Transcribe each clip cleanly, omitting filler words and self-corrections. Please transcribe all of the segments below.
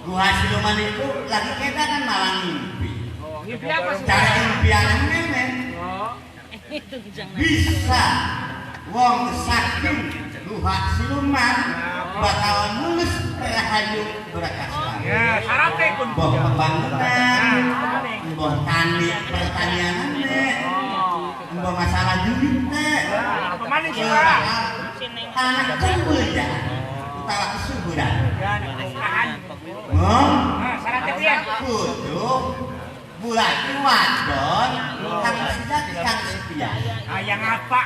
Guha Siluman itu lagi kita kan malah ngimpi. Mimpi apa sih? Cara impian nenek bisa wong saking luhak siluman bakal mulus rahayu berkasar. Ya, syaratnya pun. Boh pembangunan, boh tani pertanian nek, boh masalah duit nek. Apa maning sih, Pak? Anak kemuliaan utawa kesuburan. Ya, tahan. Ngom, Nah, syaratnya piye? Kudu bulati wadon kang sejati kang setia. Ah, yang apa?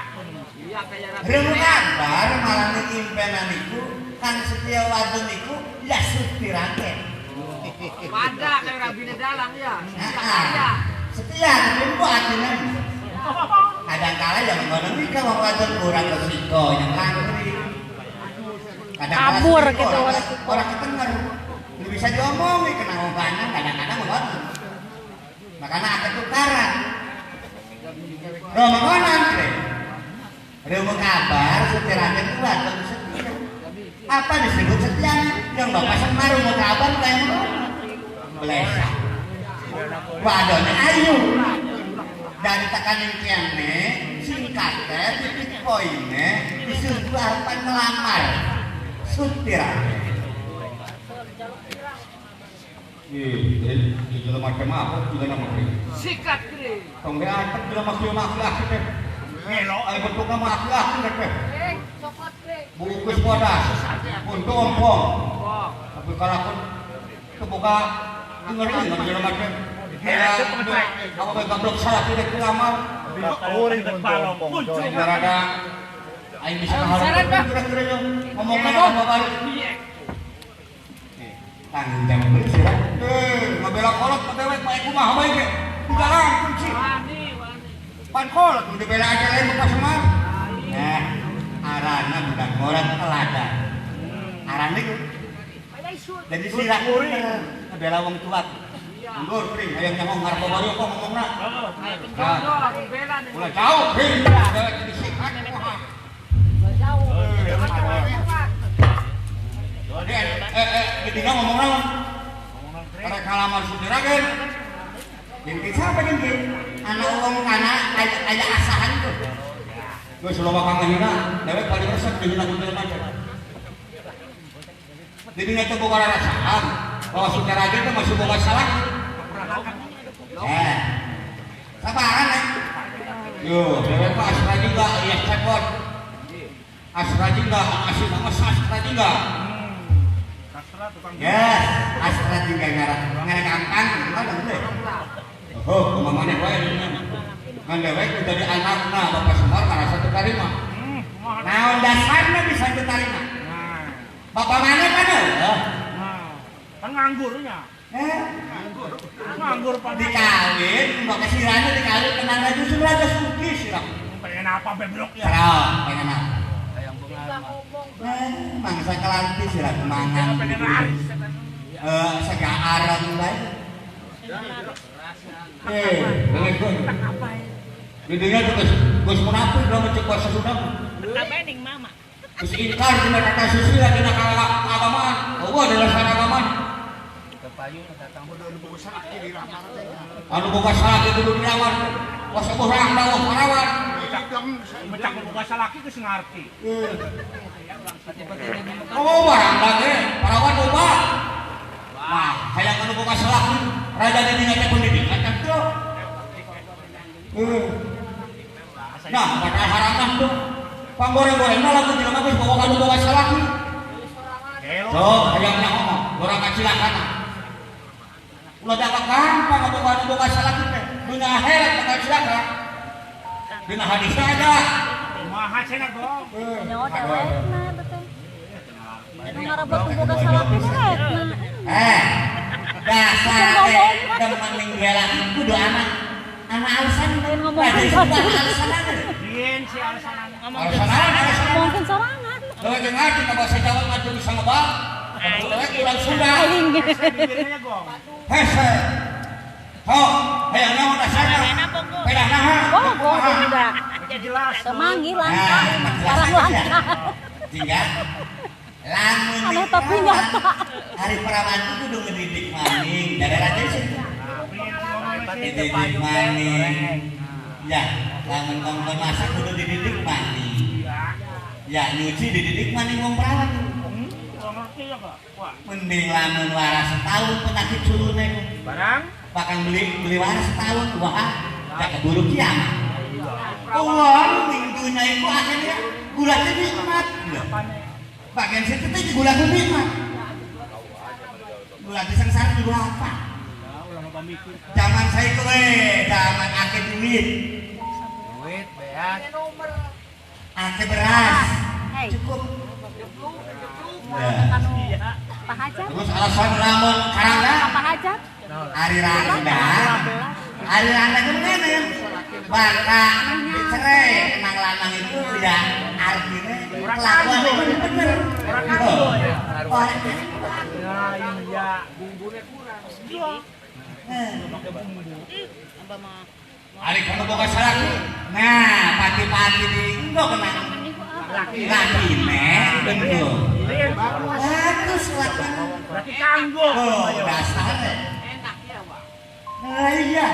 Renung kabar malah ning impenan iku kang setia wadon iku ya sutirake. Pada kayak Rabine Dalang ya. Heeh. Setia tapi mbok atine. Kadang kala ya ngono iki wong wadon kurang resiko yang langkri. Kadang kala Kabur resiko, gitu, ora orang resiko. Ora ketenger. Belum bisa diomongi kena wong lanang kadang-kadang ngono. Makanya akeh tukaran. Romo ngono kre. Romo kabar sutirane ku wadon setia. Apa disebut setia? Yang Bapak Semar romo kabar kayak ngono. Belesa. Wadone ayu. Dari tekanan kiane singkatnya titik poinnya disuruh harapan melamar sutirane. Ih, di dalam macam apa? Di dalam apa? Sikat kri. Tong ge antep di dalam laki-laki teh. Ngelo. Ayo bentukna mah laki-laki teh. Eh, cokot kri. Bungkus bodas. Untuk ompong. Tapi kalau aku kebuka dengerin di dalam macam. Apa bae gablok salah tidak ngelamar. Muncul. Rada aing bisa ngaharep kira-kira yo ngomong apa baru. Tanggung jawab beli sih. Eh, ngabela kolot dewek bae kumaha bae ge. Di jalan kunci. Wani, wani. Pan kolot nu dibela aja lain Bapak Semar. Nah, arana budak ngorat teladan. Arane ku. Jadi sirah ngebela wong tua. Mundur kering hayang nyaho ngarep baru kok ngomongna. Nah, bela nih. Ulah jauh kering. Dewek disikat kumaha. Jauh. Eh, di ngomong naon? Karek kalamar supiragen. Dengki siapa dengki? Anak wong kana aya asahan tuh. Geus loba kang ngahina, dewek paling resep dihina ku jelema teh. Di dinya teh boga rarasaan, bahwa Sutiragen teh masih boga salah. Eh. Sabaran eh. Yo, dewek mah Asra juga alias cepot. Asra juga, asli nama Sastra juga. Yes, Astra juga ngarah ngarah gampang gimana boleh. Oh, kumaha wae dinya. Ngan dewek nu jadi anakna Bapak Semar ngarasa teu tarima. Naon dasarna bisa diterima? Nah, Bapak mana kan? nah. Kan nganggurnya. Eh, Nganggur pan. dikawin, mbok kesirane dikawin tenang aja justru raja suki sirah. Pengen apa beblok ya? Serah, pengen apa? Eh, mangsa kelanti sirah kemangan. Pengen laris. Eh, sega arang bae. Eh, dewek gue. Di dinya tuh geus geus munafik lamun ceuk bahasa Sunda. Apa ning mama? Geus ingkar dina tata susila dina kaagamaan. Eueuh dina agamaan. Anu boga salaki kudu dilamar. Was eueuh rangda eueuh parawan. Mecak boga salaki geus ngarti. Oh, barangda ge parawan loba. Nah, hayang anu boga salaki, raja di dinya teh pendidikan kan tuh. Nah, padahal haramna tuh. Panggoreng-gorengna lamun jelema geus boga anu boga salaki. Gelo. Sok hayang nyaho mah, urang kacilakana. Ulah dapat gampang ngaboga anu boga salaki teh. Dunya akhirat bakal cilaka. Dina hadisna ada. Kumaha cenah gong? Nyawa dewekna eta teh. Nu ngarebut boga salaki dewekna. Eh, dasar demen ning laki kudu anak anak alasan Lain ngomong Ada kan sebuah alasan aja. Dien si alasanan. Alasan alasan. Ngomongkeun sorangan. Dewek jeung ngarti ka bahasa Jawa mah teu bisa ngebal. Dewek urang Sunda. Aing. Bibirnya gong. Hese. Sok, hayang naon dasarna? Pedah naha? Bogo udah. Jelas. Temangi Nah, langka. jelas Sekarang aja. langka. Tinggal lamun Aneh tapi nyata. Hari perawan itu kudu ngedidik maning dari raja sih. Nah, piye ngomongnya Dididik maning. Ya, lamun kongkon masak kudu dididik maning. Ya, nyuci dididik maning wong perawan. Mending lamun waras setahun penyakit sulune. Barang bakal beli waras setahun wah, ya keburu kiamat. Wong ning dunya iku akhirnya gula nikmat. Bagian situ teh gula nikmat. Gula sengsara gula apa? Zaman saya itu zaman akeh duit. Duit beas. Akeh beras. Cukup. Terus alasan lamun karangga ari randa. Ari randa itu ngene. Baka dicerai emang lanang itu ya artinya kelakuan itu bener. Orang iya, bumbunya kurang. Ari kono boga salaki. Nah, pati-pati di engko kena. Laki-laki bener. Bagus laki. Laki kanggo. Oh, dasar. Enak ya, Pak. Nah, iya.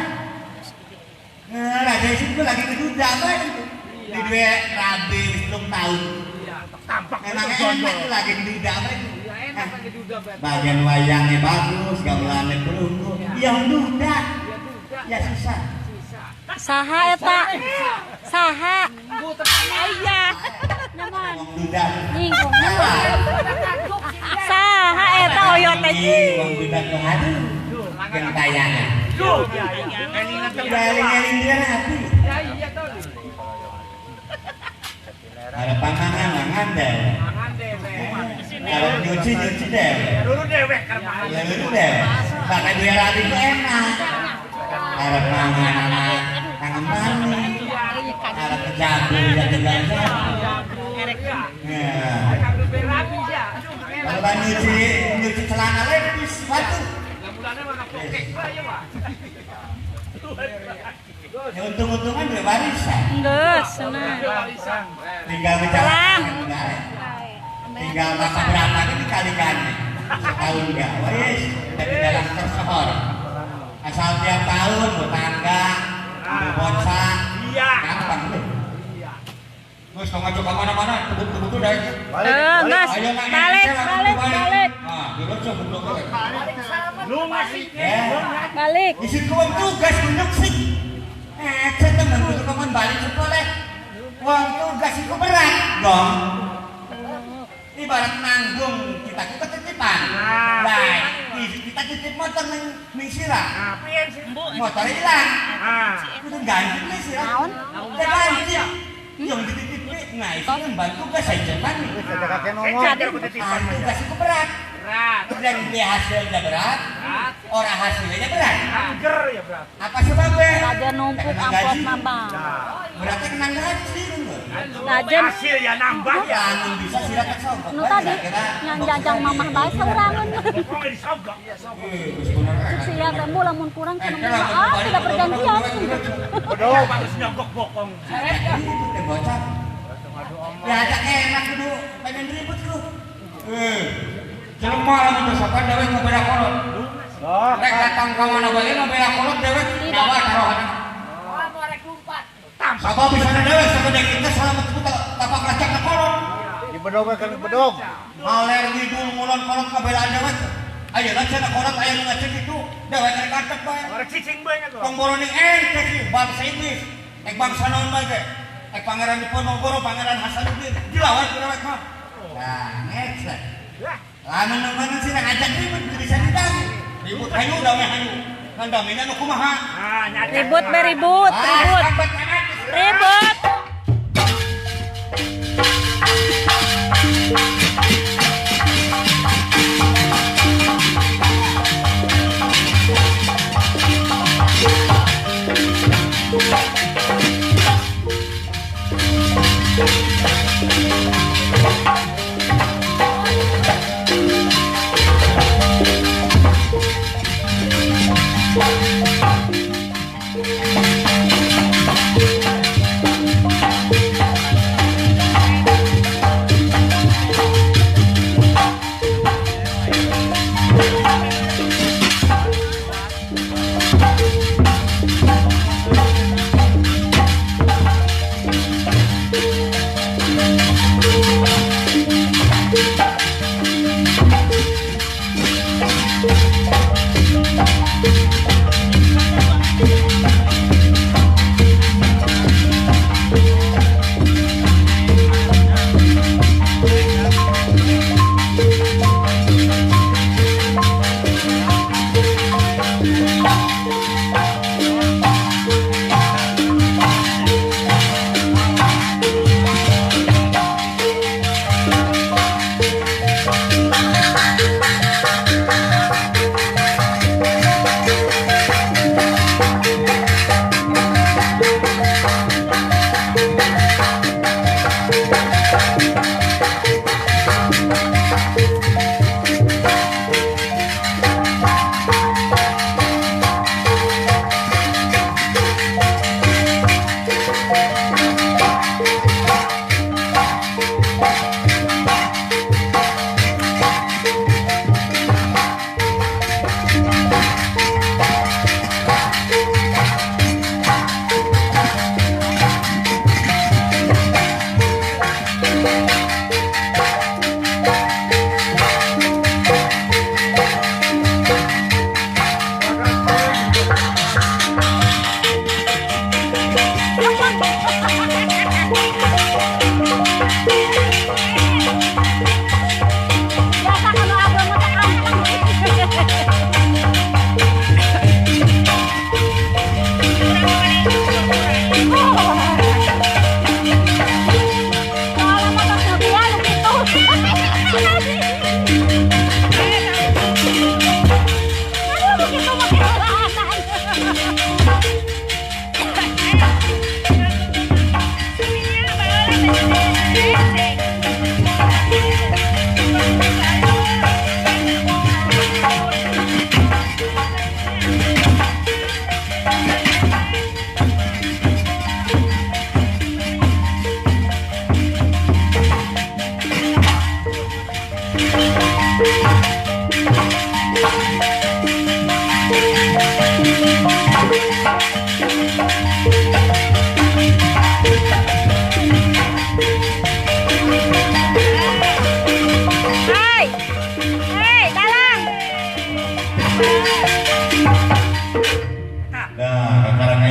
Nah, raja itu lagi keduda apa itu? Di dua rabi wis 3 tahun. Iya, tampak. Memang enak lagi keduda apa itu? Enak lagi duda. Bagian wayangnya bagus, gamelannya perunggu. Yang duda. Ya susah. Saha eta? Saha? Iya. Wong duda. Nyinggung. Saha eta oyot teh. Wong duda tuh aduh. Gentayangan. Eling-eling dia hati. Ada pangangan mangan deh. Kalau nyuci-nyuci deh. Luru dewek kan. Luru deh. Pakai duit rapi itu enak. Ada pangan tangan mani. Ada kejabu ya kejabu. Kalau nyuci celana lepis batu. Ya untung-untungan udah warisan. Enggak, senang. Tinggal bicara. Tinggal masa berapa ini dikalikan setahun enggak. Wes, jadi dalam tersohor. Asal tiap tahun bertangga, berbocah, iya. Gampang deh. Terus kalau ngajak ke mana-mana, tebuk-tebuk udah. Balik, balik, balik, balik. Nah, dulu coba belum. Lu masih balik. Isi kuang tugas nunjuk sih. Cek temen kudu kapan balik sekolah. Wong tugas itu berat, dong. Ibarat nanggung kita titipan. Nah, kita titip motor ning sira. Motor hilang. Kudu ganti nih sira. Ganti. Yang dititip nah itu ngemban tugas aja kan. Tugas itu berat. Dan dia hasilnya berat, orang hasilnya berat. Angger ya berat. Apa sebabnya? Raja numpuk amplop nambah. Berarti kena gaji. Raja hasil ya nambah ya. Bisa sira tak sogok. Nu tadi yang jajang mamah bae saurangan. Cuk sia teh lamun kurang cenah ah tidak perjanjian. Bodoh bagus nyogok bokong. Itu bocah. Ya tak enak kudu pengen ribut lu. Jelema lamun dosakan dewek ngabela kolot. Rek datang ka mana bae ngabela kolot dewek nawa taruhan. Oh, mau rek lompat. Sabab bisa dewek sagede kita salamet ku tapak racak ka kolot. Di bedog kan bedog. Ngaler ngidul ngulon kolot ngabelaan dewek. Ayeuna cenah kolot aya nu ngacek kitu, dewek rek antep bae. Rek cicing bae nya. Tong boroning ente ki bangsa iblis. Ek bangsa naon bae ge. Ek Pangeran Diponegoro, Pangeran Hasanuddin dilawan ku dewek mah. Nah, ngecek. Lamun nang sih ngajak ribut bisa didami. Ribut hayu dame hayu. Kan damena nu kumaha? Ribut beribut, ribut. Ribut.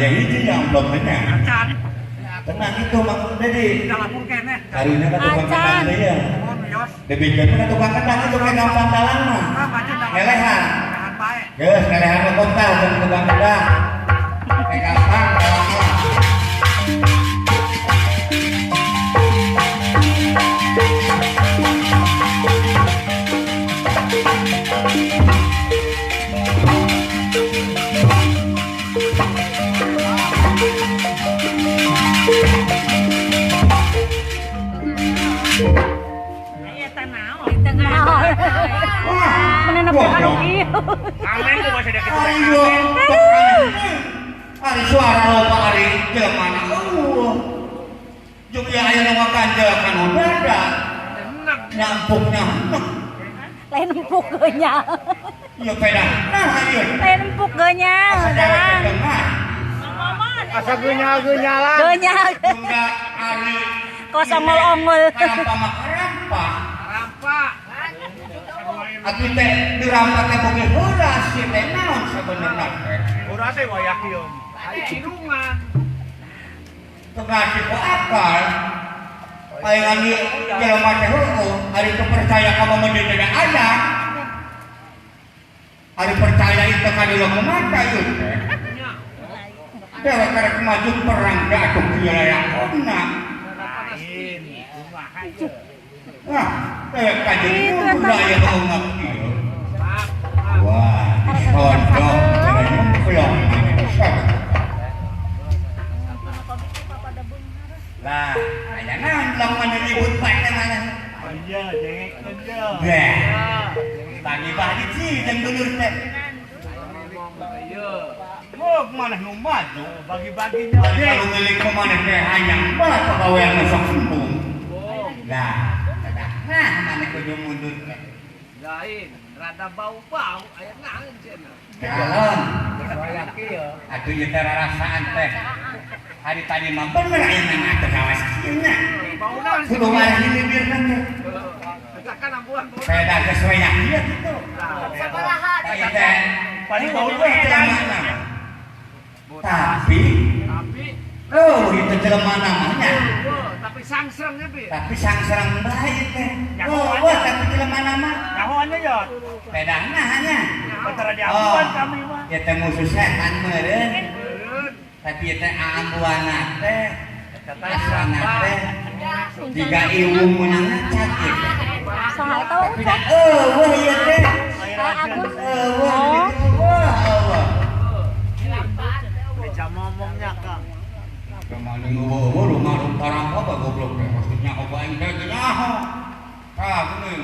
ge hiji nya amplopnya. Acan. Tenang itu Mang Dedi. Lapor keneh. Karunya ka tukang kendang deui ya. Dibikeun ka tukang kendang itu ke gampang dalang mah. Ngelehan. Geus ngelehan ke kontal jeung tukang kendang. Ke gampang dalang mah. Ari suara loba ari jelema na eueuh. Jeung ieu aya nu ngakanjel kana dada. Nyampuknya enek. Lain empuk geunya. Ieu peda. Nah ieu. Lain empuk geunya. Asa geunyal-geunyalan. Geunyal. Enggak ari kos ongol-ongol. Rampa mah rampa. Rampa. Atuh teh dirampa teh boge heuras si teh naon sabenerna teh. Heuras teh wayak ieu. Aya irungan. Teu ngasih ku akal. Aya di jelema teh heueuh, ari teu percaya ka mamedina teh aya. Ari percaya itu ka dulu mata ieu teh. Dewek karek maju perang da atuh kieu layakonna. Lain, kumaha ieu. Wah, kajian budaya ngap ieu. Wah, disodok nyemplung. Lah, aya naon lamun ribut bae teh mana? Iya, jengkeun ye. Bah. Bagi-bagi sih jeung dulur teh. Wah, maneh nu maju bagi-baginya. Kalau milik maneh teh hayang bae pagawean nu sok embung. Lah, nah, mana kudu mundur teh. Lain, rada bau-bau aya naon cenah. Calon. Atuh ieu teh rarasaan teh. Hari tadi mah bener aya nang teh kawas kieu nya. Bau naon kudu marah di bibirna teh. Petakan ambuhan bau. Peda geus we nya kieu kitu. Sabaraha teh. Paling bau teh jelema. Tapi oh itu jelema namanya. Tapi sangsrengnya bi. Tapi sangsreng bae teh. Oh, wah tapi jelema nama. Nyahoannya ya. Pedahna hanya. Antara diambuan kami mah. Ya teh musuh setan meureun. Tapi ieu teh aambuanna teh. Asana teh. Tiga iwung meunang ngacat ieu teh. Saha eta? Tapi da eueuh ieu teh. Agus. Eueuh wah eueuh. Beca ngomongnya Kang. Kemana eueuh rumah rumah apa goblok teh maksudnya apa aing teh nyaho. Tah geuning.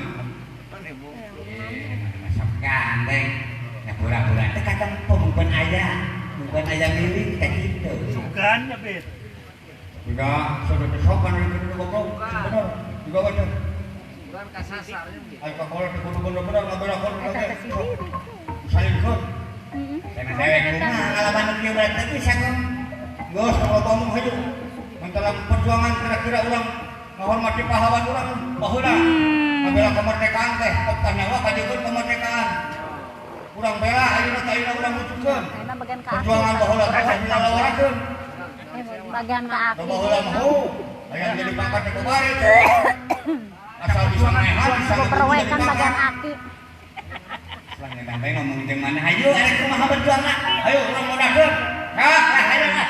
Masuk gandeng. Ya pura-pura teh katempo bukan aya milik teh kitu. Sugan ya, Bit. Enggak, sudah kesokan itu goblok. Bener, juga wajar. Bukan kasasar ya. Ayo ka kolot kudu bener-bener ngabela kolot. Salingkeun. Dewek kumaha ngalaman kieu berarti bisa kan. Geus kalau ngomong hayu. Dalam perjuangan kira-kira urang menghormati pahlawan urang baheula. Ngabela kemerdekaan teh, optan nyawa kajieun kemerdekaan. Urang bela ayeuna teh ayeuna urang wujudkeun. Perjuangan baheula teh dilalawarkeun. Bagian ka aki. Baheula mah heuh, aya jadi pangkat teh kubari. Asal bisa maehan bisa perwekan bagian aki. Selangnya bae ngomong jeung mana hayu arek kumaha berjuangna. Hayu urang modahkeun. Hah, hayu ah.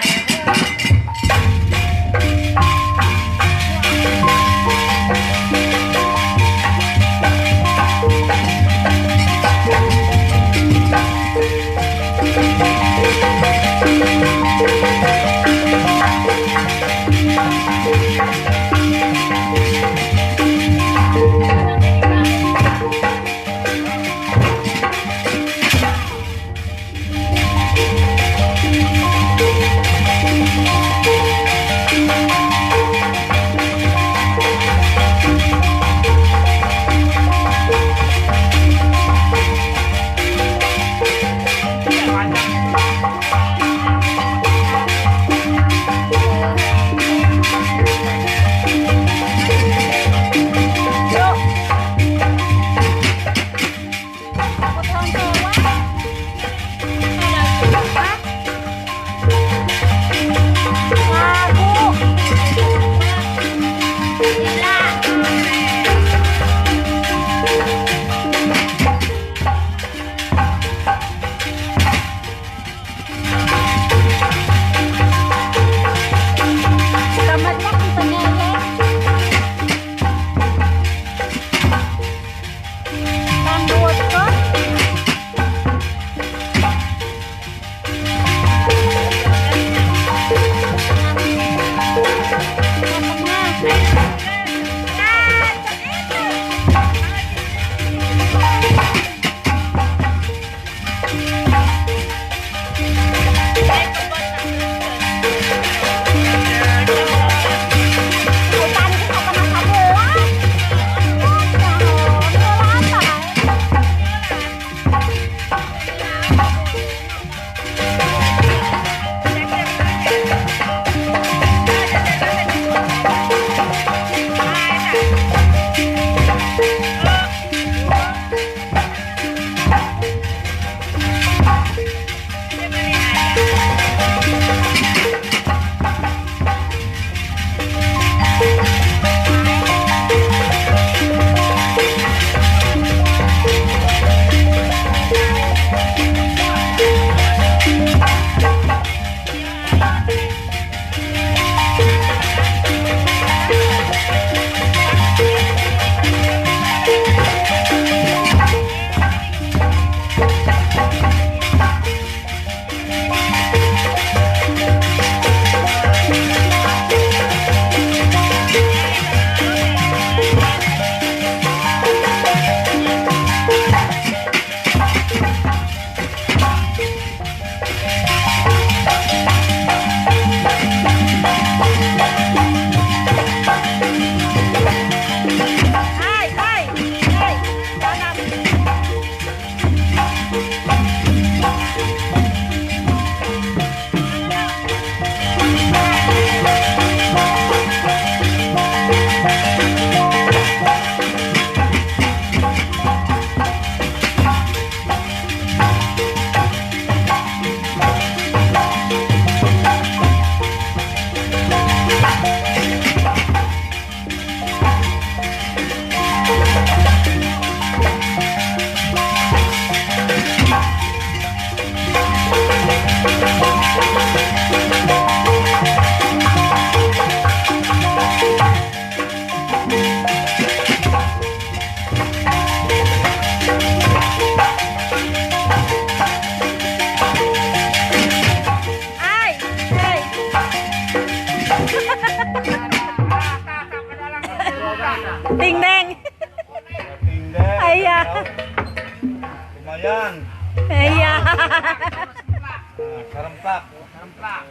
Sarempak.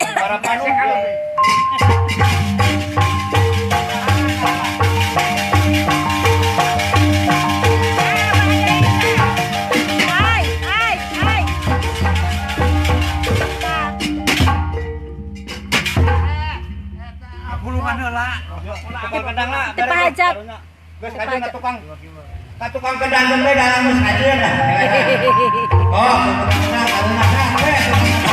Para panu. Ay, ay, ay. Gulungan heula. Tukang kendang lah. Teu pahajat. Geus kajeun ka tukang. Ka tukang kendang teh dalam geus kajeun dah. Oh, tukang kendang karuna we.